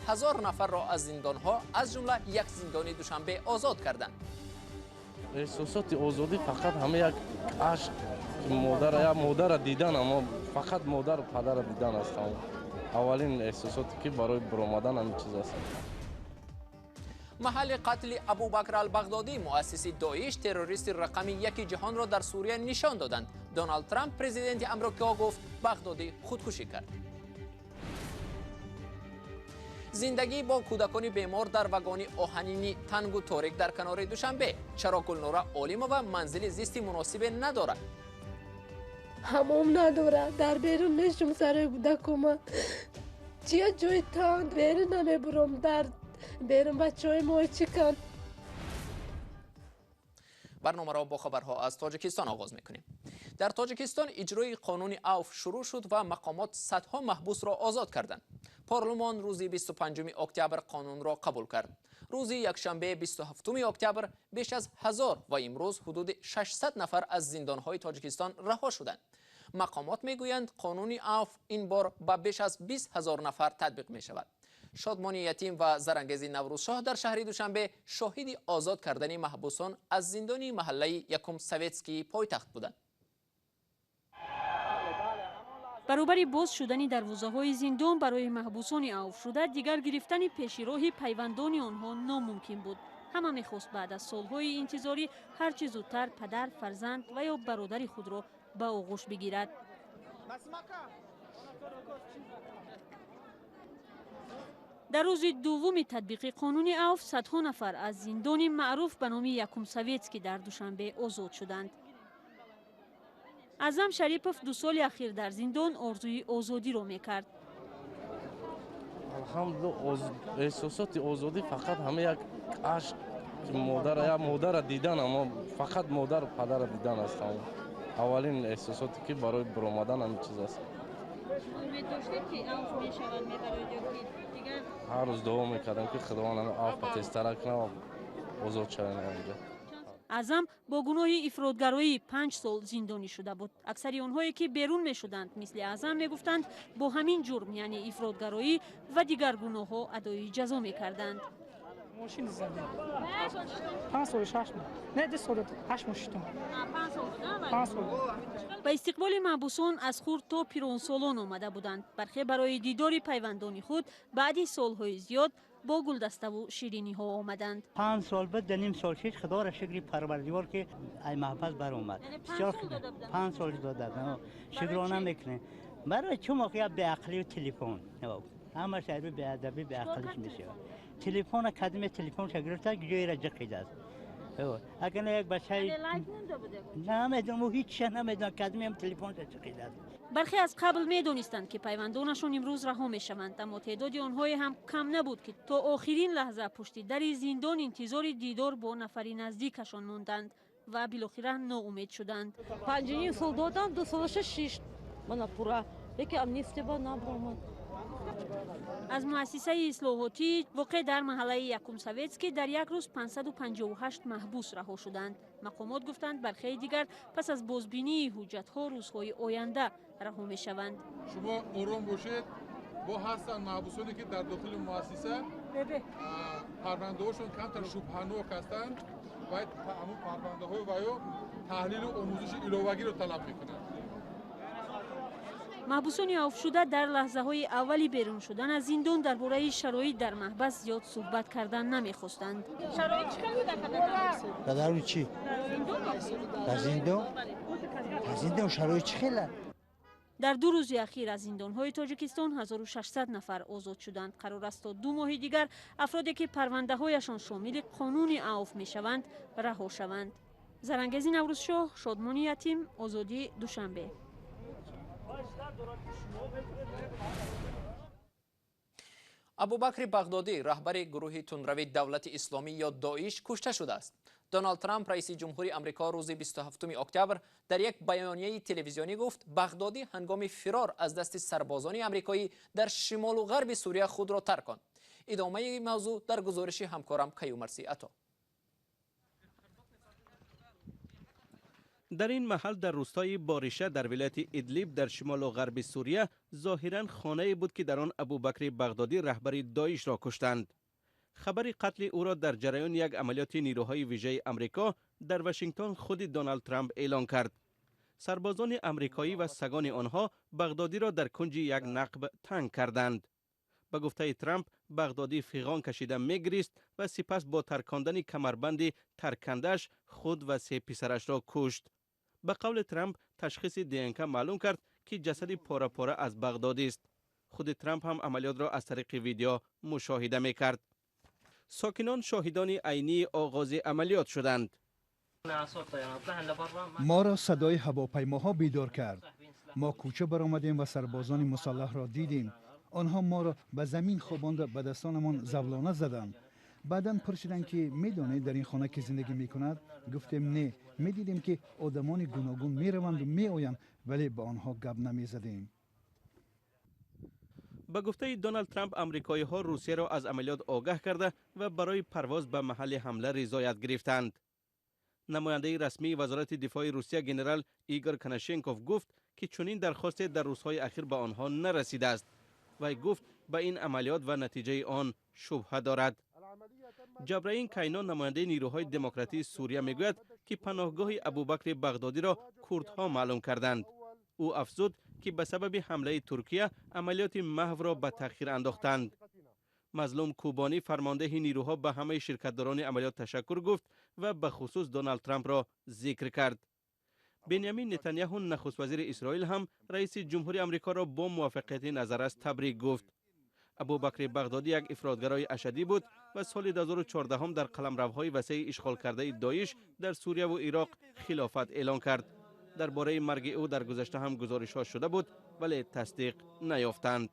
1000 нафарро аз зиндонҳо, аз ҷумла як зиндони Душанбе озод карданд. Эҳсосоти озодӣ фақат ҳама як ашк, модара, як модара дидан, аммо фақат модару падара дидан аст. Аввалин эҳсосоте ки барои баромадан ҳамин чиз аст. Маҳалли қатли Абубакр ал-Бағдодӣ, муассиси Доиш, террористи рақами яки ҷаҳонро дар Сурия нишон доданд. Доналд Трамп, президенти Амрико, гуфт Бағдодӣ худкушӣ кард. Зиндагӣ бо кӯдакони бемор дар вагони оҳанини тангу торик дар канори Душанбе. Чаро Гулнора Олимова манзили зисти муносибе надорад? Ҳамом надорад, дар берун мешум сарои кӯдакома. Чия ҷои танг, берун намебурам, дар берун бачаҳои мо чӣ кан. Барномаро бо хабарҳо аз Тоҷикистон оғоз мекунем. Дар Тоҷикистон иҷрои қонуни авф шурӯъ шуд ва мақомот садҳо маҳбусро озод карданд. Парлумон рӯзи 25 октябр қонунро қабул кард. Рӯзи якшанбе 27 октябр беш аз 1000 ва имрӯз ҳудуди 600 нафар аз зиндонҳои Тоҷикистон раҳо шуданд. Мақомот мегӯянд қонуни авф ин бор ба беш аз 20 ҳазор нафар татбиқ мешавад. Шодмони Ятим ва Зарангези Наврӯзшоҳ дар шаҳри Душанбе шоҳиди озод кардани маҳбусон аз зиндони маҳаллаи якум Советскии пойтахт буданд. Баробари боз шудани дарвозаҳои зиндон барои маҳбусони авфшуда, дигар гирифтани пешироҳи пайвандони онҳо номумкин буд. Ҳама мехост баъд аз солҳои интизорӣ ҳарчи зудтар падар, фарзанд ва ё бародари худро ба оғӯш бигирад. Дар рӯзи дуввуми татбиқи қонуни авф садҳо нафар аз зиндони маъруф ба номи Якум Советский дар Душанбе озод шуданд. Аъзам Шарипов 2 соли ахир дар зиндон орзуи озодиро мекард. Алҳамдулиллоҳ, эҳсосоти озодӣ фақат ҳама як ашк, модара, як модара дидан, аммо фақат модару падара дидан аст. Аввалин эҳсосоте ки барои баромадан ҳамин чиз аст. Умед доштед ки авф мешавад, мебароед ё ки дигар? Ҳар рӯз дуо мекардам ки Худованд ҳамин авфро тезтар кунад ва озод шавем инҷо. Аъзам бо гуноҳи ифротгароӣ 5 сол зиндонӣ шуда буд. Аксари онҳое ки берун мешуданд, мисли Аъзам мегуфтанд, бо ҳамин ҷурм, яъне ифротгароӣ ва дигар гуноҳҳо адои ҷазо мекарданд. Мошин задем. 5 сол 6 моҳ. Не, 2 сол 8 моҳ шудам. 5 сол буд? 5 сол. Ба истиқболи маҳбусон аз хурд то пиронсолон омада буданд. Бархе барои дидори пайвандони худ баъди солҳои зиёд бо гулдаставу шириниҳо омаданд. 5 сол буд, ним сол шид, Худоро шукри Парвардигор ки ай маҳбас баромад. 5 сол дода буданд. Шукрона мекунем. Барои чӣ мо як беақлию телефон. Ҳамаш айру беадабӣ, беақлиш мешавад. Телефона кадиме телефонша гирифта, ҷойра ҷиқидааст. Агар на як бачаи намедонам, ҳеҷ намедонам, кадимеам телефонша ҷиқидааст. Бархе аз қабл медонистанд ки пайвандонашон имрӯз раҳо мешаванд, аммо теъдоди онҳое ҳам кам набуд ки то охирин лаҳза пушти дари зиндон интизори дидор бо нафари наздикашон монданд ва билохира ноумед шуданд. 5,5 сол додам, 2 солаша шишт. Мана пура. Яке амнистия ба набромад. Аз муассисаи ислоҳотӣ воқеъ дар маҳаллаи Якум Советский дар як рӯз 558 маҳбус раҳо шуданд. Мақомот гуфтанд бархеи дигар пас аз бозбинии ҳуҷҷатҳо рӯзҳои оянда раҳо мешаванд. Шумо ором бошед, бо ҳастанд маҳбусоне ки дар дохили муассиса парвандаҳошон камтар шубҳанок ҳастанд ва ҳамун парвандаҳои ваё таҳлилу омӯзиши иловагиро талаб мекунанд. Маҳбусони авфшуда дар лаҳзаҳои аввали берун шудан аз зиндон дар бораи шароит дар маҳбас зиёд суҳбат кардан намехостанд. Шароит чӣ хел буда? Дар чӣ? Дар зиндон? Дар зиндон шароит чӣ хела? Дар 2 рӯзи ахир аз зиндонҳои Тоҷикистон 1600 нафар озод шуданд. Қарор аст то 2 моҳи дигар афроде ки парвандаҳояшон шомили қонуни авф мешаванд раҳо шаванд. Зарангези Наврӯзшоҳ, Шодмони Ятим, Озодӣ, Душанбе. Абубакри Бағдодӣ, раҳбари гурӯҳи тундрави Давлати Исломӣ ё Доиш, кушта шудааст. Доналд Трамп, раиси ҷумҳури Амрико, рӯзи 27 октябр дар як баёнияи телевизионӣ гуфт Бағдодӣ ҳангоми фирор аз дасти сарбозони амрикоӣ дар шимолу ғарби Сурия худро тарконд. Идомаи мавзӯъ дар гузориши ҳамкорам Каюмарси Ато. Дар ин маҳал дар рӯстои Бориша дар вилояти Идлиб дар шимолу ғарби Сурия зоҳиран хонае буд, ки дар он Абубакри Бағдодӣ раҳбари Доишро куштанд. Хабари қатли ӯро дар ҷараёни як амалиёти нерӯҳои вижаи Амрико дар Вашингтон худи Доналд Трамп эълон кард. Сарбозони амрикоӣ ва сагони онҳо Бағдодиро дар кунҷи як нақб танг карданд. Ба гуфтаи Трамп, Бағдодӣ фиғон кашида мегирист ва сипас бо таркондани камарбанди таркандааш худ ва се писарашро кушт. Ба қавли Трамп, ташхиси ДНК маълум кард, ки ҷасади пора-пора аз Бағдодист. Худи Трамп ҳам амалиётро аз тариқи видео мушоҳида мекард. Сокинон шоҳидони айнии оғози амалиёт шуданд. Моро садои ҳавопаймоҳо бедор кард. Мо кӯча баромадем ва сарбозони мусаллаҳро дидем. Онҳо моро ба замин хобонда ба дастонамон завлона заданд. Баъдан пурсиданд, ки медонед, дар ин хона ки зиндагӣ мекунад? Гуфтем, не. Медидем, ки одамони гуногун мераванду меоянд, вале ба онҳо гап намезадем. Ба гуфтаи Доналд Трамп, амрикоиҳо Русияро аз амалиёт огаҳ карда ва барои парвоз ба маҳалли ҳамла ризоят гирифтанд. Намояндаи расмии Вазорати дифои Русия генерал Игор Конашенков гуфт, ки чунин дархосте дар рӯзҳои ахир ба онҳо нарасидааст. Вай гуфт, ба ин амалиёт ва натиҷаи он шубҳа дорад. Ҷабраин Кайно, намояндаи нерӯҳои демократии Сурия, мегӯяд, ки паноҳгоҳи Абубакри Бағдодиро курдҳо маълум карданд. Ӯ афзуд, ки ба сабаби ҳамлаи Туркия амалиёти маҳвро ба таъхир андохтанд. Мазлум Кубонӣ, фармондеҳи нерӯҳо, ба ҳамаи ширкатдорони амалиёт ташаккур гуфт ва ба хусус Доналд Трампро зикр кард. Бенямин Нетаняҳу, нахуствазири Исроил, ҳам раиси ҷумҳури Амрикоро бо муваффақияти назаррас табрик гуфт. Абубакри Бағдодӣ як ифротгарои ашадӣ буд ва соли 2014 дар қаламравҳои васеи ишғолкардаи Доиш дар Сурияву Ироқ хилофат эълон кард. Дар бораи марги ӯ дар гузашта ҳам гузоришҳо шуда буд, вале тасдиқ наёфтанд.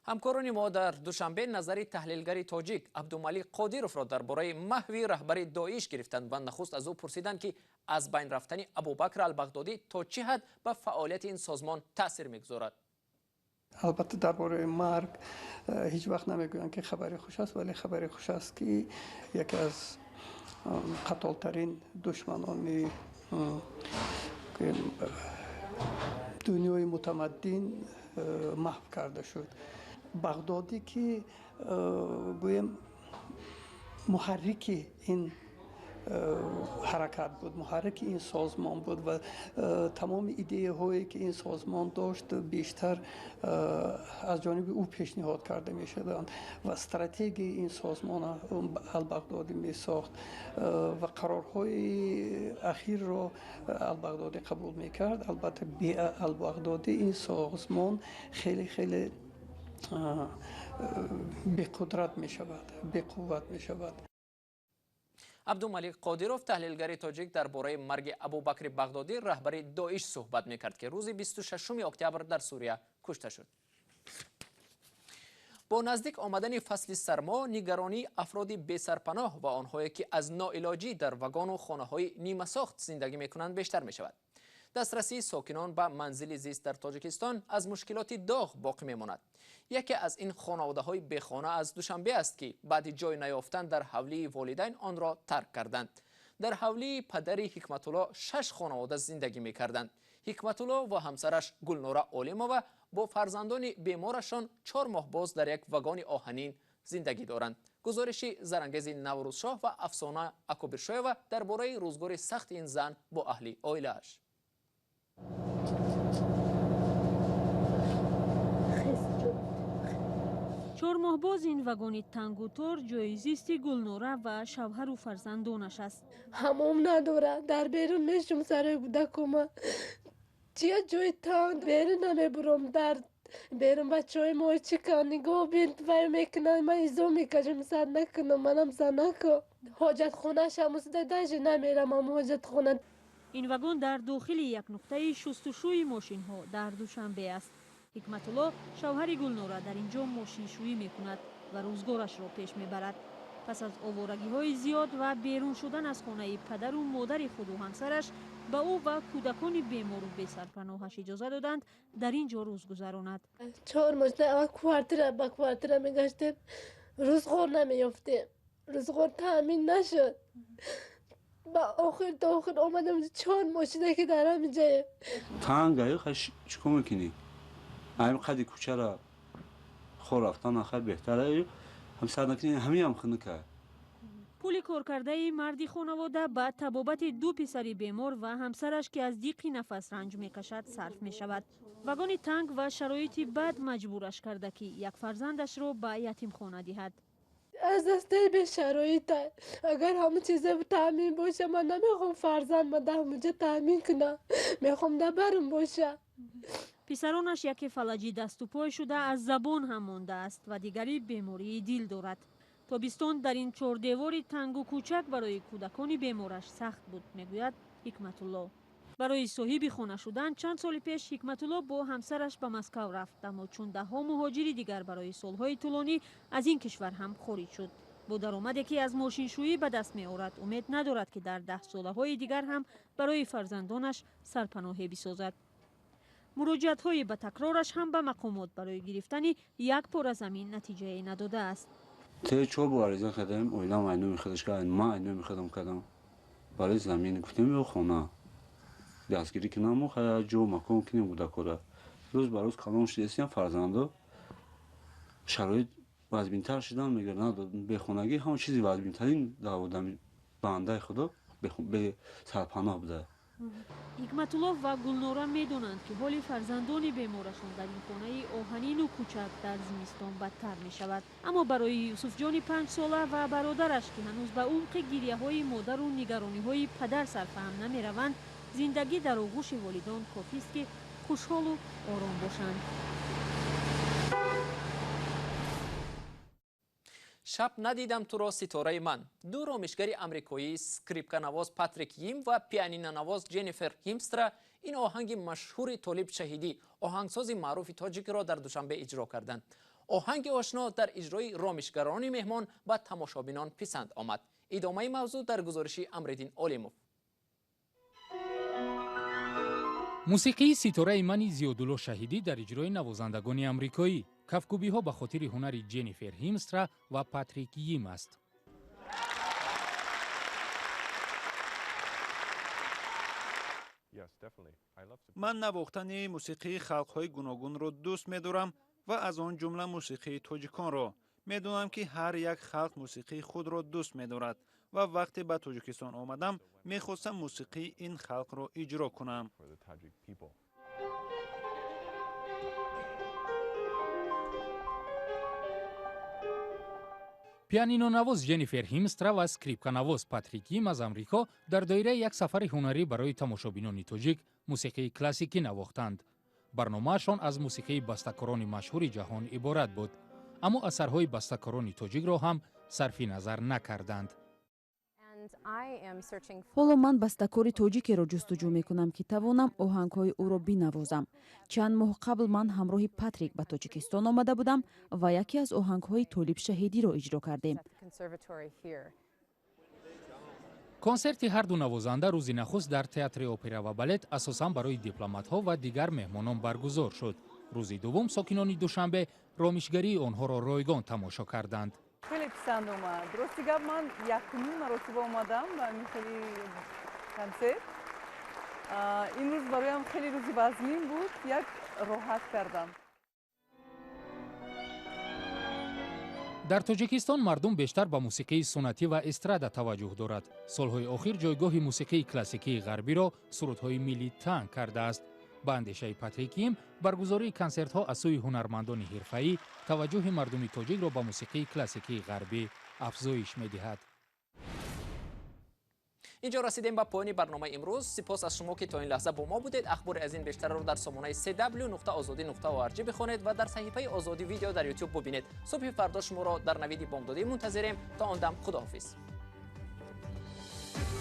Ҳамкорони мо дар Душанбе назари таҳлилгари тоҷик Абдумалик Қодировро дар бораи маҳви раҳбари Доиш гирифтанд ва нахуст аз ӯ пурсиданд, ки аз байн рафтани Абубакр Албағдодӣ то чӣ ҳад ба фаъолияти ин созмон таъсир мегузорад. Албатта, дар бораи марг ҳеҷ вақт намегӯянд, ки хабари хуш аст, вале хабари хуш аст, ки яке аз қатолтарин душманони дунёи мутамаддин маҳв карда шуд. Бағдодӣ, ки гӯем муҳаррики ин ҳаракат буд, муҳаррики ин созмон буд ва тамоми идеяҳое, ки ин созмон дошт, бештар аз ҷониби ӯ пешниҳод карда мешуданд ва стратегияи ин созмон Албағдодӣ месохт ва қарорҳои ахирро Албағдодӣ қабул мекард. Албатта, бе Албағдодӣ ин созмон хеле хеле беқудрат мешавад, беқувват мешавад. Абдумалик Қодиров, таҳлилгари тоҷик, дар бораи марги Абубакри Бағдодӣ, раҳбари Доиш, суҳбат мекард, ки рӯзи 26 октябр дар Сурия кушта шуд. Бо наздик омадани фасли сармо, нигаронии афроди бесарпаноҳ ва онҳое, ки аз ноилоҷӣ дар вагону хонаҳои нимасохт зиндагӣ мекунанд, бештар мешавад. Дастрасии сокинон ба манзили зист дар Тоҷикистон аз мушкилоти доғ боқӣ мемонад. Яке аз ин хонаводаҳои бехона аз Душанбе аст, ки баъди ҷой наёфтан дар ҳавлии волидайн онро тарк карданд. Дар ҳавлии падари Ҳикматулло шаш хонавода зиндагӣ мекарданд. Ҳикматулло ва ҳамсараш Гулнора Олимова бо фарзандони беморашон 4 моҳ боз дар як вагони оҳанин зиндагӣ доранд. Гузориши Зарангези Наврӯзшоҳ ва Афсона Акобиршоева дар бораи рӯзгори сахти ин зан бо аҳли оилааш. 4 моҳ боз ин вагони тангу тор ҷои зисти Гулнора ва шавҳару фарзандонаш аст. Ҳамом надорад, дар берун мешум сарои кӯдакома. Чия ҷои танг, берун намебурам. Дар берун бачаҳои мо чӣ кан, нигоҳ бин, вай мекунанд, ман изо мекашам, сад накунам, манам занако. Ҳоҷатхонаашам усуда, даже намерам ам ҳоҷатхона. Ин вагон дар дохили як нуқтаи шустушӯи мошинҳо дар Душанбе аст. Ҳикматулло, шавҳари Гулнора, дар ин ҷо мошиншӯӣ мекунад ва рӯзгорашро пеш мебарад. Пас аз оворагиҳои зиёд ва берун шудан аз хонаи падару модари худу ҳамсараш, ба ӯ ва кӯдакони бемору бесарпаноҳаш иҷоза доданд дар ин ҷо рӯз гузаронад. 4 моҳ аввал квартира ба квартира мегаштем. Рӯзғор намеёфтем, рӯзғор таъмин нашуд. Ба охир то охир омадам, чор мошина ки дар ҳамин ҷаем. Танг аю, хай чикор мекунӣ? Ҳамин қади кӯчара хор рафтан хай беҳтар аю, ҳам сар накунӣ, ҳамиам хунука. Пули коркардаи марди хонавода ба табобати ду писари бемор ва ҳамсараш, ки аз диққи нафас ранҷ мекашад, сарф мешавад. Вагони танг ва шароити бад маҷбураш карда, ки як фарзандашро ба ятимхона диҳад. Аз дастаи бешароита. Агар ҳамон чиза таъмин боша, ман намехоҳам фарзанд ма дар ҳамонҷа таъмин кунам, мехоҳам дар барам боша. Писаронаш яке фалаҷи дасту пой шуда, аз забон ҳам мондааст ва дигари бемории дил дорад. Тобистон дар ин чордевори тангу кӯчак барои кӯдакони бемораш сахт буд, мегӯяд Ҳикматулло. Барои соҳиби хона шудан чанд соли пеш Ҳикматулло бо ҳамсараш ба Москав рафт, аммо чун даҳҳо муҳоҷири дигар барои солҳои тӯлонӣ аз ин кишвар ҳам хориҷ шуд. Бо даромаде ки аз мошиншӯӣ ба даст меорад, умед надорад, ки дар даҳсолаҳои дигар ҳам барои фарзандонаш сарпаноҳе бисозад. Муроҷиатҳои ба такрораш ҳам ба мақомот барои гирифтани як пора замин натиҷае надодааст. Те чор бор ариза кардем, оилам айноми худаш кард, ман айноми худам кардам. Барои замин гуфтем ё хона дастгирӣ кунам, хай ҷо макон кунем кӯдакора. Рӯз ба рӯз калон шудастем, фарзандо шароит вазбинтар шудан мегӯяд, бехонагӣ ҳама чизи вазбинтарин дар одами бандаи худо бесарпаноҳ буда. Ҳикматулло ва Гулнора медонанд, ки ҳоли фарзандони беморашон дар ин хонаи оҳанину кӯчак дар зимистон бадтар мешавад. Аммо барои Юсуфҷони 5-сола ва бародараш, ки ҳанӯз ба умқи гирияҳои модару нигарониҳои падар сарфаҳм намераванд, зиндагӣ дар оғӯши волидон кофист, ки хушҳолу ором бошанд. Шаб надидам туро, ситораи ман. Ду ромишгари амрикоӣ, скрипканавоз Патрик Йим ва пианинонавоз Ҷеннифер Ҳимстра, ин оҳанги машҳури Толиб Шаҳидӣ, оҳангсози маъруфи тоҷикро дар Душанбе иҷро карданд. Оҳанги ошно дар иҷрои ромишгарони меҳмон ба тамошобинон писанд омад. Идомаи мавзӯъ дар гузориши Амриддин Олимов. Мусиқии ситораи мани Зиёдулло Шаҳидӣ дар иҷрои навозандагони амрикоӣ. Кафкӯбиҳо ба хотири ҳунари Ҷеннифер Ҳимстра ва Патрик Йим аст. Ман навохтани мусиқии халқҳои гуногунро дӯст медорам ва аз он ҷумла мусиқии тоҷиконро. Медонам, ки ҳар як халқ мусиқии худро дӯст медорад ва вақте ба Тоҷикистон омадам, мехостам мусиқии ин халқро иҷро кунам. Пианинонавоз Ҷеннифер Ҳимстра ва скрипканавоз Патрик Йим аз Амрико дар доираи як сафари ҳунарӣ барои тамошобинони тоҷик мусиқии классикӣ навохтанд. Барномаашон аз мусиқии бастакорони машҳури ҷаҳон иборат буд, аммо асарҳои бастакорони тоҷикро ҳам сарфи назар накарданд. Ҳоло ман бастакори тоҷикеро ҷустуҷӯ мекунам, ки тавонам оҳангҳои ӯро бинавозам. Чанд моҳ қабл ман ҳамроҳи Патрик ба Тоҷикистон омада будам ва яке аз оҳангҳои Толиб Шаҳидиро иҷро кардем. Консерти ҳарду навозанда рӯзи нахуст дар театри опера ва балет асосан барои дипломатҳо ва дигар меҳмонон баргузор шуд. Рӯзи дуввум сокинони Душанбе ромишгарии онҳоро ройгон тамошо карданд. Хеле писанд омад. Рости гап, ман якумин маротиба омадам ба ҳамин хели консерт. Имрӯз бароям хеле рӯзи вазмин буд, як роҳат кардам. Дар Тоҷикистон мардум бештар ба мусиқии суннатӣ ва эстрада таваҷҷӯҳ дорад. Солҳои охир ҷойгоҳи мусиқии классикии ғарбиро сурудҳои миллӣ танг кардааст. Ба андешаи Патрик Йим, баргузории консертҳо аз сӯи ҳунармандони ҳирфаӣ таваҷҷӯҳи мардуми тоҷикро ба мусиқии классикии ғарбӣ афзоиш медиҳад. Инҷо расидем ба поёни барномаи имрӯз. Сипос аз шумо, ки то ин лаҳза бо мо будед. Ахбори аз ин бештарро дар сомонаи cw.ozodi.org бихонед ва дар саҳифаи Озодӣ видео дар YouTube бубинед. Субҳи фардо шуморо дар навиди бомдодӣ мунтазирем. То он дам худоҳофиз.